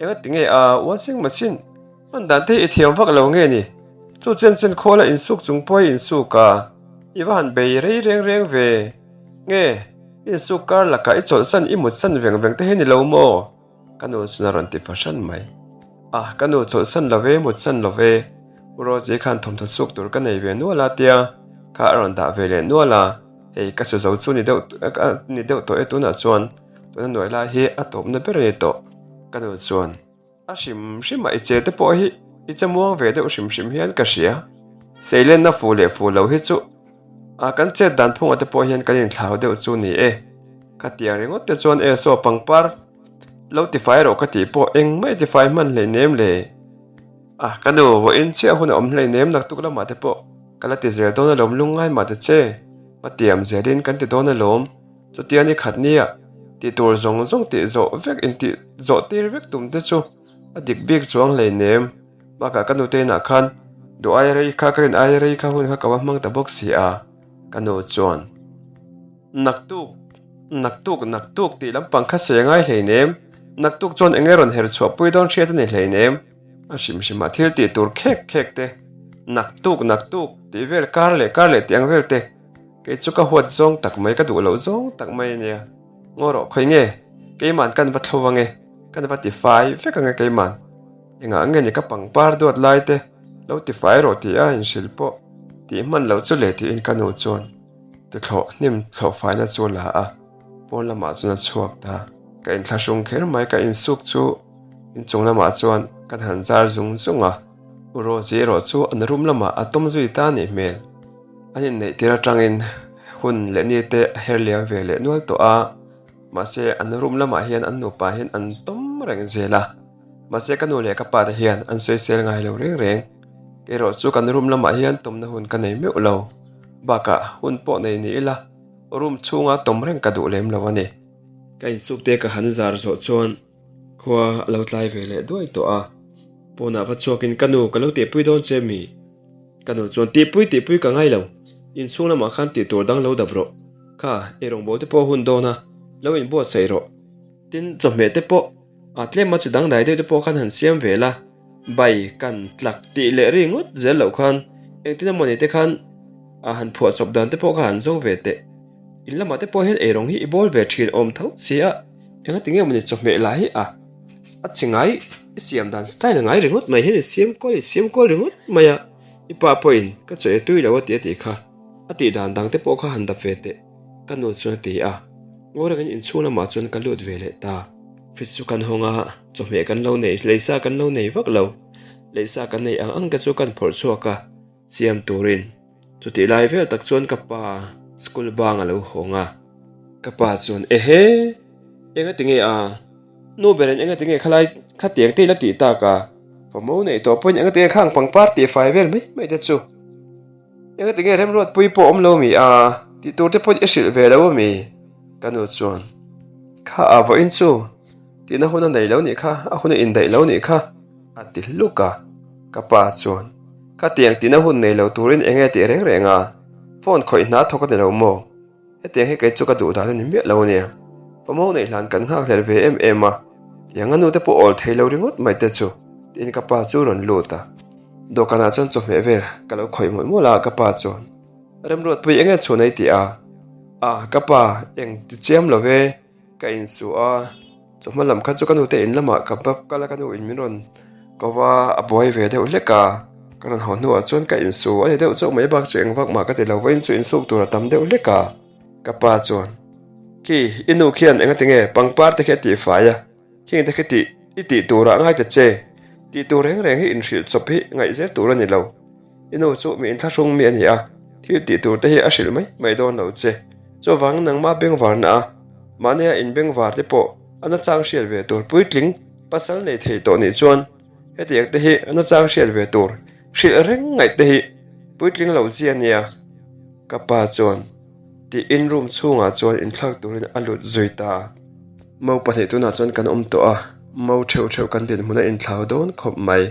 Engati nge a washing machine Hman dan te i thiam vak lo nge ni? Chu chen chen khawl a insuk chung pawh i insuk a, i va han bei rei reng reng ve. Nge, i insuk kar lakah i chawlhsan i mutsan veng veng te hi ni lo maw? Ka nu chuan a rawn ti fahran mai. A, ka nu chawlhsan lo ve, mutsan lo ve. U Rosie khan thawmhnaw suk tur ka nei ve nual a tia, kha a rawn dah ve leh nual a. Hei ka su zo chu ni deuh ni deuh tawh e tunah chuan tuna nuai lai hi a tawpna ber a ni tawh ka nu chuan a hrim hrim a i che te pawh hi i che muang ve deuh hrim hrim hian ka hria seilenna fu leh fu lo hi chu a kan chet dan phungah te pawh hian kan inthlau deuh chu ni e ka tiang ringawt te chuan e saw pangpar lo tifai rawh ka tih pawh engmah i tifai hman hleinem le. A, ka nu, vawiin chiah hun a awm hleinem naktuk lamah te pawh ka la ti zel dawn alawm lungngai mah ta che, hma tiam zelin kan ti dawn alawm, chutia ni khat nia tih tur zawng zawng tih zawh vek intih zawh tir vek tum te chu a dik bik chuang hleinem, bakah ka nute inah khan duh aia rei kha ka rin aia rei kha hun kha ka va hmang ta bawk si a, ka nu chuan. Naktuk, naktuk, naktuk tih lampang kha sawi a ngai hleinem, naktuk chuan eng nge rawn her chhuah pui dawn hriat a ni hleinem, a hrim hrimah thil tih tur khek khek te, naktuk, naktuk tih vel kar leh kar leh tih ang vel te, kei chu ka huat zawng tak mai, ka duh loh zawng tak mai a nia. Ngaw rawh khawi nge, keiman kan va thlo ang e, kan va tifai vek ang e keiman, engah nge ni ka pangpar duat lai te lo tifai rawh tih a inhrilh pawh tih hman loh chu le tiin ka nu chuan. Tuthlawh hnim thlawh faina chu a la a, pawn lamah chuan a chhuak ta. Ka inthlahrung kher mai, ka insuk chu inchung lamah chuan kan han zar zung zung a, U Rosie erawh chu an room lamah a tawm zui ta anih hmel. An inneih tir atangin hun leh ni te a her liam ve leh nual tawh a, mahse an room lamah hian an nupa hian an tawm reng zel a. Mahse ka nu leh ka pa te hian an sawisel ngai lo reng reng. Kerawh chu kan room lamah hian tawmna hun ka nei meuh lo. Bakah hun pawh nei ni ila room chhunga tawm reng ka duh lem lo a ni. Ka insuk te ka han zar zawh chuan khua a lo tlai ve leh duai tawh a. Pawnah va chhuakin ka nu ka lo tihpui dawn che mi? Ka nu chuan tihpui tihpui ka ngai lo. Inchhung lamah khan tih tur dang lo dap rawh. Kha eirawngbawl te pawh hun dawn a, lo inbuatsaih rawh. Tin chawhmeh te pawh A tlem a chi dangdai deuh te pawh khan han siam ve la, bai kan tlak tih leh ri ngawt zel loh khan engtin emawni te khan a han phuah chawp dan te pawh kha han zo ve teh. In lamah te pawh hian eirawng hi i bawl ve thin awm tho si a, engati nge mawni chawhmeh lah hi a a chi ngai i siam dan style ngai ringawt mai hian i siam kual i siam kual ringawt mai a, i pa pawhin ka chaw e tui lo a ti a tih kha a tih dan dang te pawh kha han dap ve teh ka nu chuan a ti a, ngawi rengin inchhung lamah chuan ka lut ve leh ta. Fridge chu kan hawng a, chawhmeh kan lo nei, leisa kan lo nei vak lo. Leisa kan nei ang ang te chu kan phawrh chhuak a, siam turin. Chutih lai vel tak chuan ka pa school bang a lo hawng a. Ka pa chuan, Ehe! Enga tinge a? Nu berin enga tinge khalai khatiang te i la tih tak a? Famo neih tawh pawhin enga tinge khang pangpar tih fai vel mai mai te chu? Enga tinge remruatpui pawh awm lo mi a? Tih tur te pawhin i hrilh ve lo ami? Ka nu chuan, Kha a vawiin chu tihna hun a nei lo nih kha, a hun a indaih lo nih kha, a ti hluk a. Ka pa chuan, Ka tiang tihna hun nei lo turin eng nge tih reng reng a? Phone khawih hna thawk a ni lo maw? Hetiang hi kei chu ka duh dan a ni miah lo ania. Pawmho neih hlan kan nghak hlel ve em em a, tiang a nute pawh awl thei lo ringawt mai te chu, tiin ka pa chu rawn lut a. Dawhkanah chuan chawhmeh vel ka lo khawih mawlh mawlh a, ka pa chuan, Remruatpui eng nge chhun ei tih a? A, ka pa, eng ti chiam lo ve, ka insuh a, chawhma lam kha chu ka nute in lamah ka bap kal a, ka nu in min rawn ko va, a buai ve deuh hlek a, ka rawn haw hnuah chuan ka insuh a ni deuh chauh mai bak chu eng vak mah ka ti lo, vawiin chu insuk tur a tam deuh hlek a, ka pa chuan, Khi, i nu khian engati nge pangpar te khi a tihfai a? Heng te khi tih i tih turah ngai ta che, tih tur reng reng hi inhrilh chawp hi ngaih zel tur a ni lo. I nu chu mi inthlahrung mi a ni a, thil tih tur te hi a hrilh mai mai dawn lo che. Chuvangin nangmah bengvarna a, mahnia inbengvar te pawh a nachang hriat ve tur puitling pasal nei thei tawh nih chuan hetiang te hi a nachang hriat ve tur hrilh reng ngaih te hi puitling lo zia a nia. Ka pa chuan tiin room chhungah chuan inthlak turin a lut zui ta. Mo pahnih tunah chuan kan awm tawh a, mo theuh theuh kan dinhmun a inthlau dawn khawp mai.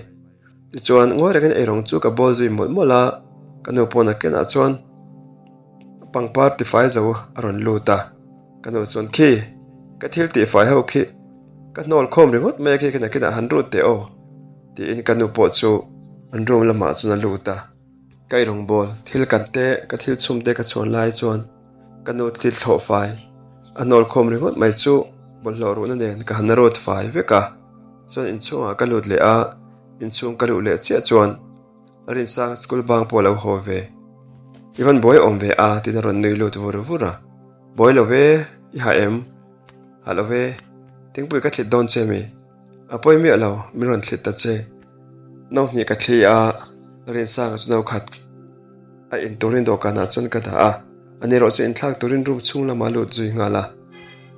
Tichuan ngawi rengin eirawng chu ka bawl zui mawlh mawlh a, ka nu pawh nakinah chuan pangpar tifai zo a rawn lut a, ka nu chuan khi ka thil tihfai ho khi ka hnawl khawm ringawt mai a khi ka nakinah han rut teh aw tiin ka nu pawh chu an room lamah chuan a lut a. Ka eirawng bawl thil kan te ka thil chhum te ka chhuan lai chuan ka nu thil thlawh fai a hnawl khawm ringawt mai chu bawlhhlawh ruhna nen ka han rawt fai vek a chuan inchhungah ka lut leh a inchhung ka luh leh chiah chuan Rinsanga school bang pawh a lo haw ve. I van buai awm ve a tiin a rawn nui lut vur vur a. Buai lo ve, i hah em? Hah lo ve, thingpui ka thlit dawn che mi? A pawi miah lo, min rawn thlit ta che. No hnih ka thli a, Rinsanga chu no khat a in turin dawhkanah chuan ka dah a, ani erawh chu inthlak turin room chhung lamah a lut zui nghal a.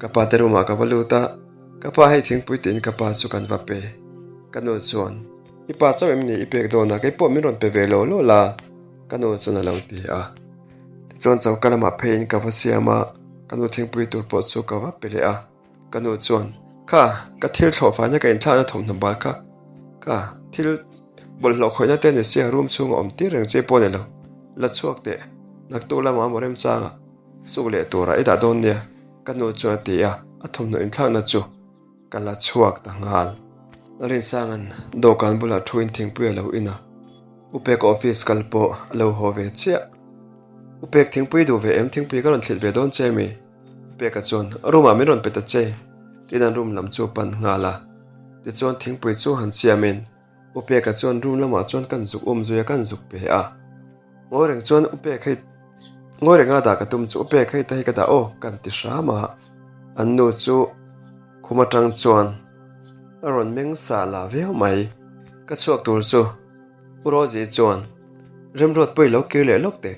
Ka pa te room ah ka va lut a, ka pa hei thingpui tiin ka pa chu kan va pe. Ka nu chuan, I pa chauh em ni i pek dawn a, keipawh min rawn pe ve lo lo la, ka nu chuan a lo ti a. Tichuan choka lamah pheiin ka va siam a, ka nu thingpui tur pawh chu ka va pe leh a. Ka nu chuan, Kha, ka thil thlawh faina ka inthlakna thawmhnaw bal kha, kha, thil bawlhhlawh khawihna te ni sia room chhunga awm tir reng che pawh ni lo, la chhuak teh, naktuk lamah maw remchanga suk leh turah i dah dawn nia, ka nu chuan a ti a, a thawmhnaw inthlakna chu ka la chhuak ta nghal. Rinsanga'n dawhkan bulah thuin thingpui a lo in a, Upeka office kal pawh a lo haw ve chiah. Upek thingpui duh ve em thingpui ka rawn thlit ve dawn che mi? Peka chuan room ah min rawn pe ta che tiin an room lam chu a pan nghal a. Tichuan thingpui chu han siamin U Peka chuan room lamah chuan kan zuk um zui a kan zuk pe a. Ngawi reng chuan U Pek hei ngawi renga dah ka tum chu U Pek hei ta hi ka dah aw kan ti hram a. An nu chu khum atang chuan a rawn meng sah lah viau mai. Ka chhuak tur chu U Rosie chuan Remruat pawh i lo kir leh lawk teh.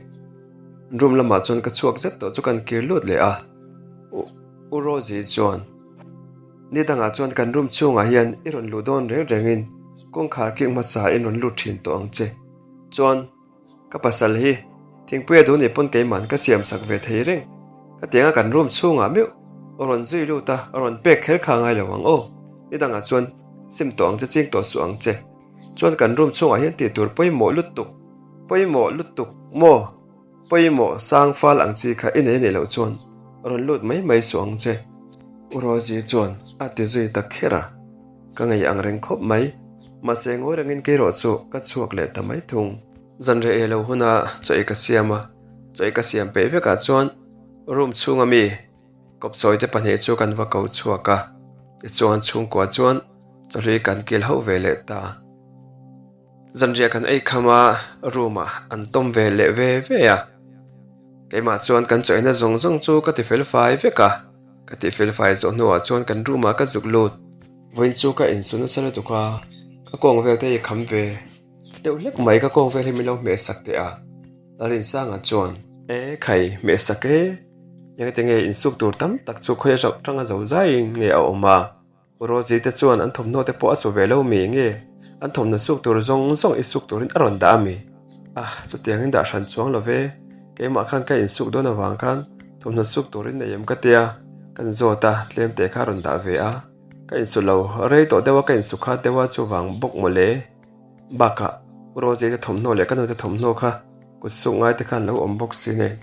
Room lamah chuan ka chhuak zet tawh chu kan kir lut leh a. U Rosie chuan Ni dangah chuan kan room chhungah hian i rawn luh dawn reng rengin kawngkhar kik hmasa in rawn lut thin tawh ang che. Chuan ka pasal hi thingpui a duh nih pawn keiman ka siam sak ve thei reng. Ka tianga kan room chhungah meuh a rawn zui lut a, a rawn pek kher kha ngai lo ang aw. Ni dangah chuan sim tawh ang che ching tawh suh ang che. Chuan kan room chhungah hian tih tur pawimawh lutuk, pawimawh lutuk maw, pawimawh sang fal ang chi kha i nei anih loh chuan rawn lut mai mai suh ang che. U Rosie chuan a ti zui ta kher a, ka ngei ang reng khawp mai, mahse ngawi rengin kei rawh chu ka chhuak leh ta mai thung. Zanreh ei lo huna chaw ei ka siam a, chaw ei ka siam peih vekah chuan room chhunga mi Kawpchawi te pahnih chu kan va ko chhuak a, tichuan chhungkua chuan chawhlui kan kil hauh ve leh ta. Zanriah kan ei kham a, room ah an tawm ve leh ve ve a. Keimah chuan kan chaw eina zawng zawng chu ka ti fel fai vek a, ka tih fel fai zawh hnuah chuan kan room ah ka zuk lut. Vawiin chu ka insu nasa lutuk a, ka kawng vel te hi kham ve deuh hlek mai, ka kawng vel hi min lo hmeh sak teh a, Lalrinsanga chuan. E khai, hmeh sak e. Engati nge insuk tur tam tak chu khawi a tanga zo zaiin nge a awm a? U Rosie te chuan an thawmhnaw te pawh a su ve lo mi nge? An thawmhnaw suk tur zawng zawng i suk turin a rawn dah a mi? Ah, chutiangin dah hran chuang lo ve. Keimah khan ka insuk dawn avang khan thawmhnaw suk turin nei em ka tia, kan zawt a, tlem te kha a rawn dah ve a. Ka insu lo, rei tawh deuh a ka insu kha deuh a chuvang bawk mawle. Bakah, U Rosie te thawmhnaw leh ka nute thawmhnaw kha kut suk ngai te khan lo awm bawk si nen,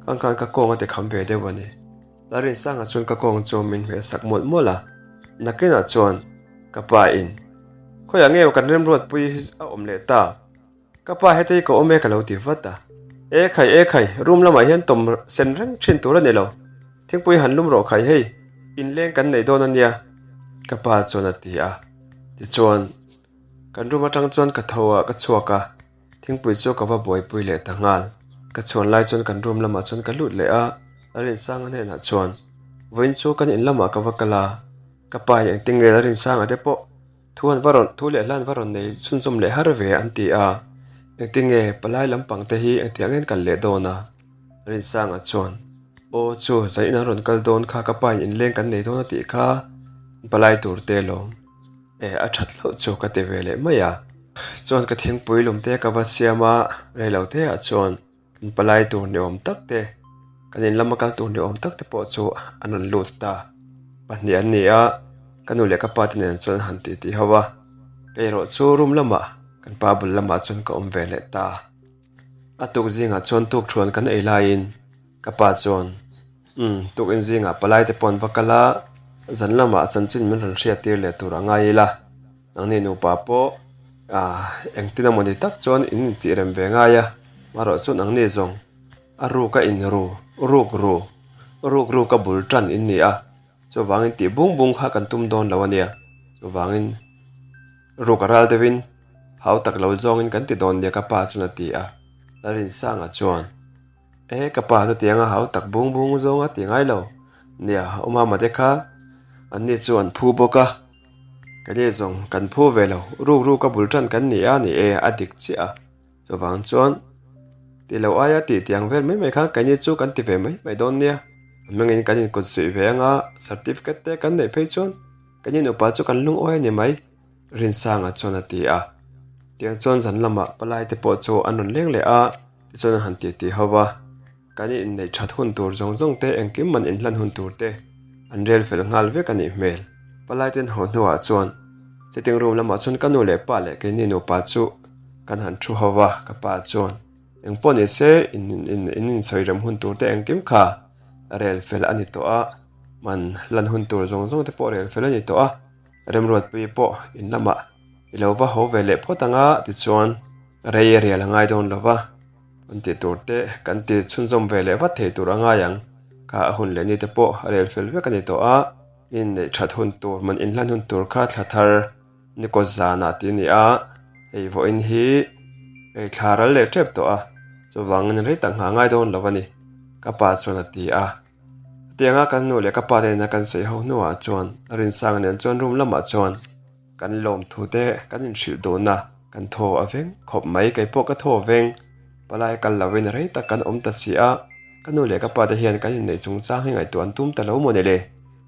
khan khan ka kawng a ti kham ve deuh a ni. Lalrinsanga chuan ka kawng chu min hmeh sak mawlh mawlh a, nakinah chuan ka pa in, Khawiah nge kan remruatpui hi a awm leh ta? Ka pa heta hi ka awm e ka lo ti vat a. E khai, e khai, room lamah hian tawm sen reng thin tur a ni lo. Thingpui han lum rawh khai hei, inleng kan nei dawn a nia, ka pa chuan a ti a. Tichuan. Kan room atang chuan ka tho a, ka chhuak a, thingpui chu ka va buaipui leh ta nghal. Ka chhuan lai chuan kan room lamah chuan ka lut leh a, Lalrinsanga hnenah chuan, Vawiin chu kan in lamah ka va kal a, ka pa in engtin nge Lalrinsanga te pawh thu an va rawn thu leh hla an va rawn nei chhunzawm leh har ve an ti a, engtin nge palai lampang te hi engtiang nge an kal leh dawn a? Rinsanga chuan, Aw chu, zanin an rawn kal dawn kha ka pa in inleng kan nei dawn a tih kha, palai tur te lawm. E, a that hlauh chu ka ti ve leh mai a. Chuan ka thingpui lum te ka va siam a, rei lo te ah chuan kan palai tur ni awm tak te, kan in lama kal tur ni awm tak te pawh chu an rawn lut ta. Pahnih an ni a, ka nu leh ka pa te nen chuan an han ti ti ho a. Kei erawh chu room lamah kan pa bul lamah chuan ka awm ve leh ta. A tuk zingah chuan tuk thuan kan ei laiin ka pa chuan Umm, tukin zingah palai te pawh an va kal a, zan lamah chanchin min rawn hriat tir leh tur a ngai ila, nangni nupa pawh ah engtin emaw ni tak chuan in intih rem ve ngai a, marawh chu nangni zawng a ruk a in ru, ruk ru, ruk ruk a bul tan in ni a, chuvangin tih bung bung kha kan tum dawn lo a nia, chuvangin ruk a ral deuhin hau tak lo zawngin kan ti dawn nia ka pa chuan a ti a, Lalrinsanga chuan. E, ka pa chutianga hau tak bung bung zawng a ti ngai lo. Nia, Umama te kha anni chu an phu bawk a. Keini zawng kan phu ve lo, ruk ruk a bul tan kan ni a ni e, a dik chiah a. Chuvang chuan ti lo aia tih tiang vel mai mai khan keini chu kan ti ve mai mai dawn nia. A hmingin kan inkut suih ve anga certificate te kan neih phei chuan keini nupa chu kan lungawi a ni mai, Rinsanga chuan a ti a. Tiang chuan zan lamah palai te pawh chu an rawn leng leh a, tichuan an han titi ho va. Kan inneih that hun tur zawng zawng te engkim man inhlan hun tur te an rel fel nghal vek a nih hmel. Palai ten haw hnuah chuan sitting room lamah chuan ka nu leh pa leh keini nupa chu kan han thu ho va, ka pa chuan engpawh ni se in in in insawi rem hun tur te engkim kha rel fel a ni tawh a, man hlan hun tur zawng zawng te pawh rel fel a ni tawh a, remruatpui pawh in lamah i lo va haw ve leh phawt ang a tichuan rei a rial a ngai dawn lo va. Kan tih tur te kan ti chhunzawm ve leh vat thei tur a ngai ang. Kha a hun leh ni te pawh a rel fel vek a ni tawh a, inneih that hun tur man inhlan hun tur kha thla thar ni kaw zanah tih a ni a, hei vawiin hi hei thla ral leh tep tawh a, chuvangin rei tak nghah ngai dawn lo a ni, ka pa chuan a ti a. Hetianga kan nu leh ka pa te nena kan sawi ho hnuah chuan Rinsanga nen chuan room lamah chuan. Kan lawmthu te kan inhrilh dun a, kan thaw a veng khawp mai, kei pawh ka thaw a veng. Palai kal lovin rei tak kan awm ta si a, ka nu leh ka pa te hian kan inneih chungchang hi ngaihtuah an tum ta lo maw ni le?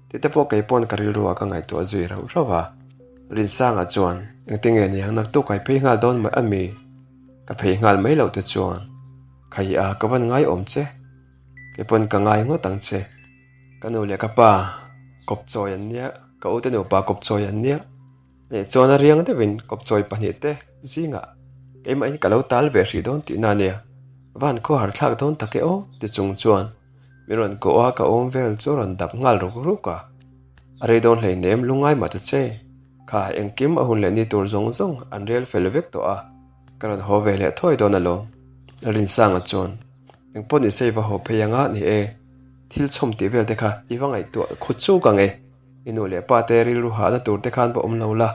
Tih te pawh kei pawn ka rilru ah ka ngaihtuah zui rauh rauh a. Rinsanga chuan, Engtinge niang naktuk kai phei nghal dawn mai ami? Ka phei nghal mai loh te chuan, Khai a, ka van ngai awm che, kei pawn ka ngai ngawt ang che. Ka nu leh ka pa kawp chawi an nia, ka ute nupa kawp chawi an nia. Nih chuan a riang deuhin kawp chawi pahnih te zingah keimahin ka lo tal ve hrih dawn tihna a nia. Van khawhar thlak dawn tak e aw ti chung chuan min rawn kawh a, ka awm vel chu a rawn dap nghal ruk ruk a. A rei dawn hleinem lungngai mah ta che. Kha engkim a hun leh ni tur zawng zawng an rel fel vek tawh a. Ka rawn haw ve leh thuai dawn alawm. Rinsanga chuan, Engpawh ni se i va haw phei anga ni e, thil chhawm tih vel te kha i va ngaihtuah khut chuk ang e. I nu leh pa te rilru hahna tur te khan va awm lo la.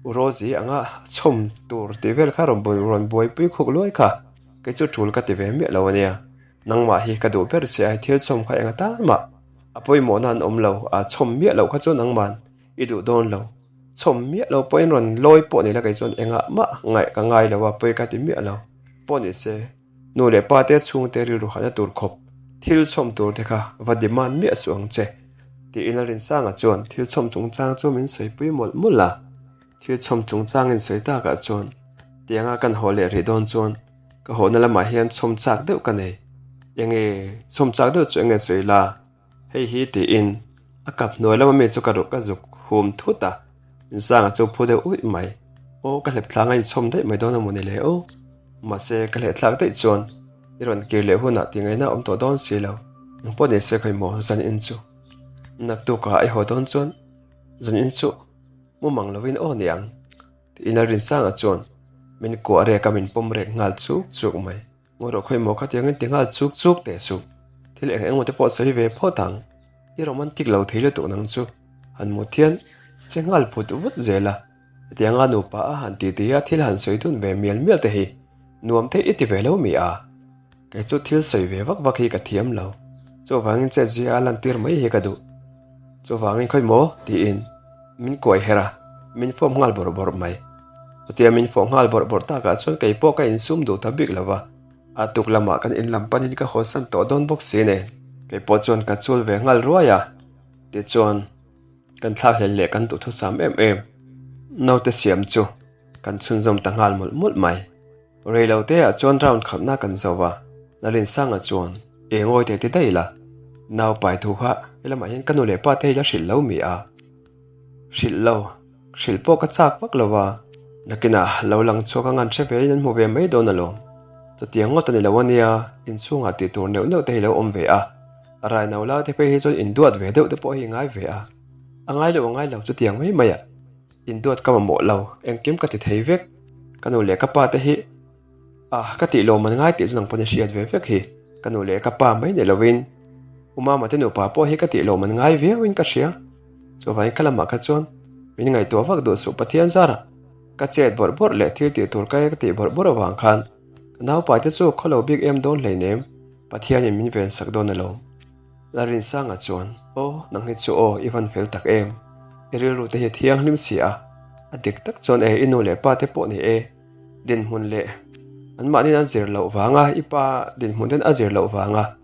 U Rosie anga chhawm tur tih vel kha rawn rawn buaipui khuk luai kha, kei chu tul ka ti ve miah lo ania. Nangmah hi ka duh ber che a, thil chhawm kha eng atan mah a pawimawhna an awm lo, a chhawm miah loh kha chu nangman I duh dawn lo. Chhawm miah lo pawhin rawn lawi pawh ni la kei chuan engah mah ngaih ka ngai lo a, pawi ka ti miah lo. Pawh ni se, nu leh pa te chhungte rilru hahna tur khawp thil chhawm tur te kha va demand miah suh ang che, tiin Lalrinsanga chuan thil chhawm chungchang chu min sawipui mawlh mawlh a. Thil chhawm chungchang in sawi takah chuan tianga kan haw leh rih dawn chuan ka hawhna lamah hian chhawm chak deuh ka nei. Enge chhawm chak deuh chu enge sawi la? Hei hi tiin a kap hnuai lama mi chu ka ruh ka zuk hum thut a, Insanga chu phu deuh uih mai. Aw ka hlep thlanga inchhawm daih mai dawn a maw ni le aw. Mahse ka hleh thlak daih chuan i rawn kir leh hunah ti ngaihna awm tawh dawn si lo. Eng pawh ni se khawi maw zan in chu. Naktukah i haw dawn chuan zan in chu mu mang lovin aw niang tiin Lalrinsanga chuan min kuah rek a min pawm rek nghal chuk chuk mai. Ngawi rawh khawi maw khatiang in ti nghal chuk chuk teh suh. Thil eng eng maw te pawh sawi ve phawt ang. I romantic lo thei lutuk nang chu. Han mut hian che nghal phut vut zel a. Hetianga nupa a han ti ti a thil han sawi dun ve mial mial te hi nuam theih i ti ve lo mi a? Kei chu thil sawi ve vak vak hi ka thiam lo. Chuvangin chet zia a lantir mai hi ka duh. Chuvangin khawi maw? tiin min kuai her a, min fawp nghal bawrh bawrh mai. Chutia min fawh nghal bawrh bawrh takah chuan kei pawh ka insum duh ta bik lo va, a tuk lamah kan in lam panin ka hawsan tawh dawn bawk si nen kei pawh chuan ka chul ve nghal ruai a, tichuan kan thlakhlel leh kan duhthusam em em naute siam chu kan chhunzawm ta nghal mawlh mawlh mai. Rei lo te ah chuan round khatna kan zo a, Lalinsanga chuan eng awi te ti daih la, nau pai thu kha helamah hian ka nu leh pa te hi la hrilh lo mi a? Hrilh lo, hrilh pawh ka chak vak lo a, nakinah lo lang chhuak anga an hre ve in an hmu ve mai dawn alawm. Chutiang ngawt a ni lo ania, inchhungah tih tur neuh neuh te hi lo awm ve a, rai no la te phei hi chuan induat ve deuh te pawh hi ngai ve a, a ngai lo a ngai lo chutiang mai mai ah. Induat ka mamawh lo, engkim ka ti thei vek. Ka nu leh ka pa te hi ah ka tih lawm an ngai tih chu nang pawn i hriat ve vek hi. Ka nu leh ka pa mai ni lovin U Mama te nupa pawh hi ka tih lawm an ngai viauin ka hria. Chuvangin ka lamah kha chuan min ngaihtuah vak duh suh Pathian zarah ka chet bawrh bawrh leh thil tih tur ka tih bawrh bawrh avang khan ka naupai te chu khaw lo bik em dawn hleinem. Pathianin min vensak dawn alawm. Lalrinsanga chuan, Aw, nang hi chu aw, i van fel tak em? I rilru te hi a thianghlim si a, a dik tak chuan e, i nu leh pa te pawh ni e, dinhmun leh anmahniin an zir loh vanga, i pa dinhmun ten a zir loh vanga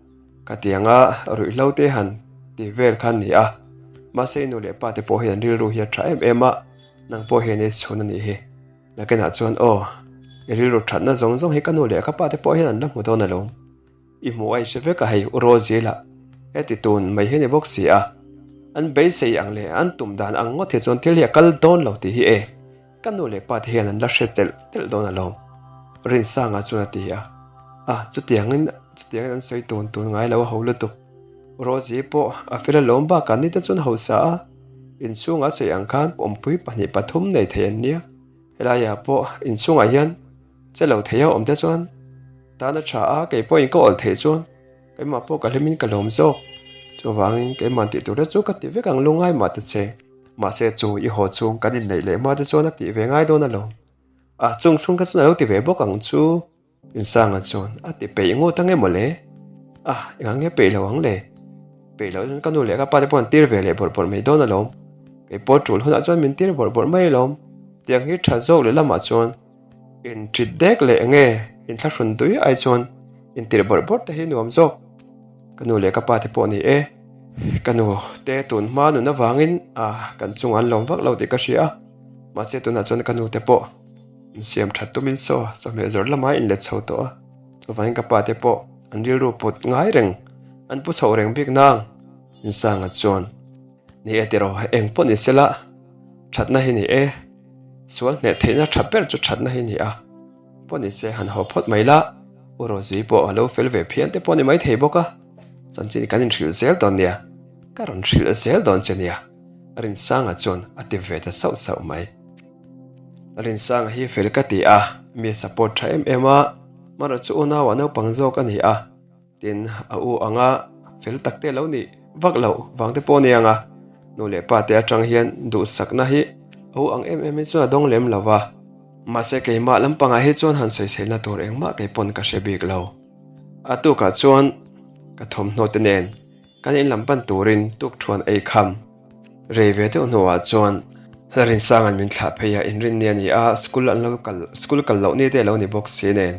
ka tianga ruihhlo te han ti vel kha an ni a. Mahse i nu leh pa te pawh hi an rilru hi a tha em em a, nang pawh hian i chhun a nih hi. Nakinah chuan aw, i rilru thatna zawng zawng hi ka nu leh ka pa te pawh hian an la hmu dawn alawm. I hmuh a i hre vek a hei u Rosie lah heti tun mai hi a ni bawk si a, an beisei ang leh an tum dan ang ngawt hi chuan thil hi a kal dawn lo tih hi e, ka nu leh pa te hian an la hre telh telh dawn alawm Rinsanga chuan a ti a, a chutiangin chutiangin an sawi tun tun ngai lo a ho lutuk. Rosie pawh a fel alawm bakah ni te chuan hausa a, inchhunga sawi ang khan awmpui pahnih pathum nei thei an nia. Helaiah pawh inchhungah hian che lo thei a awm te chuan tan a tha a, kei pawhin ka awlh theih chuan keimah pawh ka hlimin ka lawm zawk. Chuvangin keimah tih tur te chu ka ti vek ang lungai mah ta che. Mahse chu i haw chhung kan inneih leh hma te chuan a tih ve ngai dawn alawm. A chung chhung kha chuan a lo ti ve bawk ang chu. Insanga chuan a ti peih ngawt ang emaw le? A, engah nge peih lo ang le? Peih loh chuan ka nu leh ka pa te pawh an tir ve leh bawrh bawrh mai dawn alawm. Kei pawh tul hunah chuan min tir bawrh bawrh mai alawm. Tiang hi tha zawk leh lamah chuan inṭit dek leh eng nge inthlahrun tui ai chuan intirh bawrh bawrh te hi nuam zawk. Ka nu leh ka pa te pawh ni e. Ka nu te tun hma nun avangin a kan chungah an lawm vak lo tih ka hria a, mahse tunah chuan ka nu te pawh. Insiam that tumin saw chawhmeh zawrh lamah in let chho tawh a, chuvangin ka pa te pawh an rilru put ngai reng, an pu chhoh reng bik nang. Insanga chuan, Ni e tiraw, eng pawh ni sela, thatna hi ni e, sual hneh theihna tha ber chu thatna hi ni a, pawh ni se han haw phawt mai la, U Rosie pawh a lo fel ve phian te pawh ni maithei bawk a, chanchin kan inhrilh zel dawn nia, ka rawn hrilh zel dawn che nia, Rinsanga chuan a ti ve ta sauh sauh mai. Rinsanga hi fel ka ti a, mi support tha em em a, Mara chu unau ah naupang zawk a ni a, tin a u anga fel tak te lo nih vak loh vang te pawh a ni ang a, nu leh pa te atang hian duhsakna hi a u ang em em hi chuan a dawng lem lo va, mahse keimah lampangah hi chuan han sawiselna tur engmah kei pawn ka hre bik lo. A tukah chuan ka thawmhnaw te nen Kan in lam pan turin tukthuan ei kham rei ve deuh hnuah chuan Lalrinsanga'n min thlah phei a, inrinni a ni a, school an lo kal school kal loh ni te a lo ni bawk si nen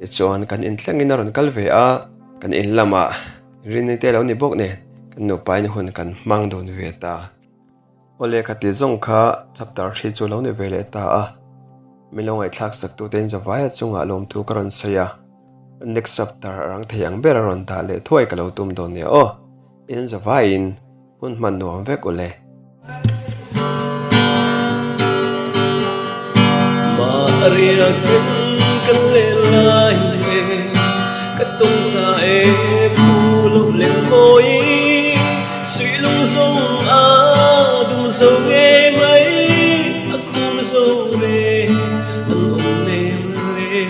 tichuan kan in thlengin a rawn kal ve a, kan in lamah inrinni te a lo ni bawk nen kan nupain hun kan hmang dun ve ta. Aw lehkha tih zawng kha chapter hri chu lo ni ve leh ta a, min lo ngaihthlak sak tute in zavaia chungah lawmthu ka rawn sawi a, next chapter a rang thei ang ber a rawn dah leh thuai ka lo tum dawn nia aw, in zavaiin hun hman nuam vek ule. Mahriakin kan leh lai e, ka tum ta e phu loh leh mawi. Suilung zawng a dum zo nge mai a khum zo re an awm lem le.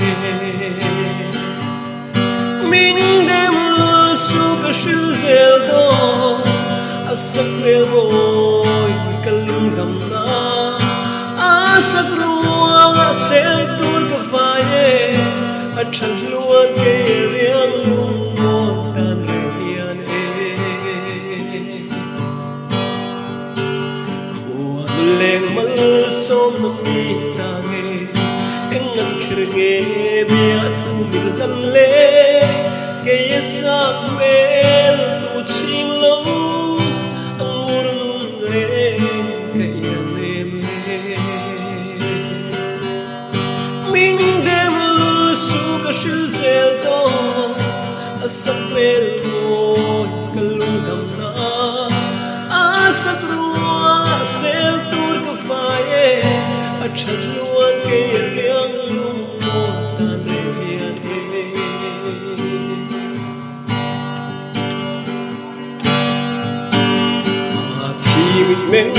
Min dem lul su ka hril zel dawn a sak hmel mawi ka lungdam na a sak ruang a sel tur ka vai e a than hluan kei a riang lung mawn dan reng hian. Khuan leng malsawm na mi ta nge eng an kher nge bia thu min hlan le kei a sak hmel tu chhing lo a ngur nun leng ka iang em le. Min dem lul su ka hril zel dawn a sak hmel mawi ka lungdam na a sak ruang a sel tur ka fai e a that luan kei a riang lung mawn tan reng hian e. Chimit meng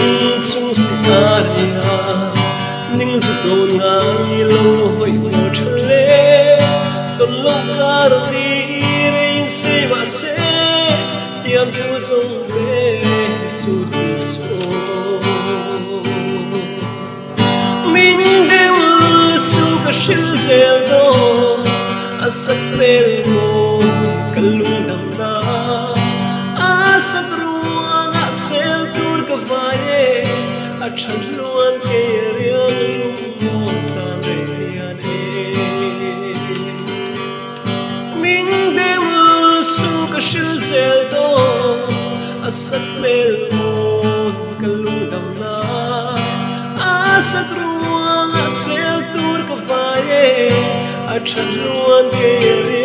chung si aria ning zu dawn ngai lo hawi maw tha le tawn lo kar li rein sei mah se tiam thu zawng ve su ti su Min dem su ka hril zel dawn a sak hmel mawi. ka lungdam na a sak ruangah sel tur ka vai e a tha hluan ke riang lungmawn tan rei lian e. Min dem lul su ka hril zel dawn a sak hmel mawn ka lungdam na a sak ruangah sel tur ka vai e a tha hluan ke riang.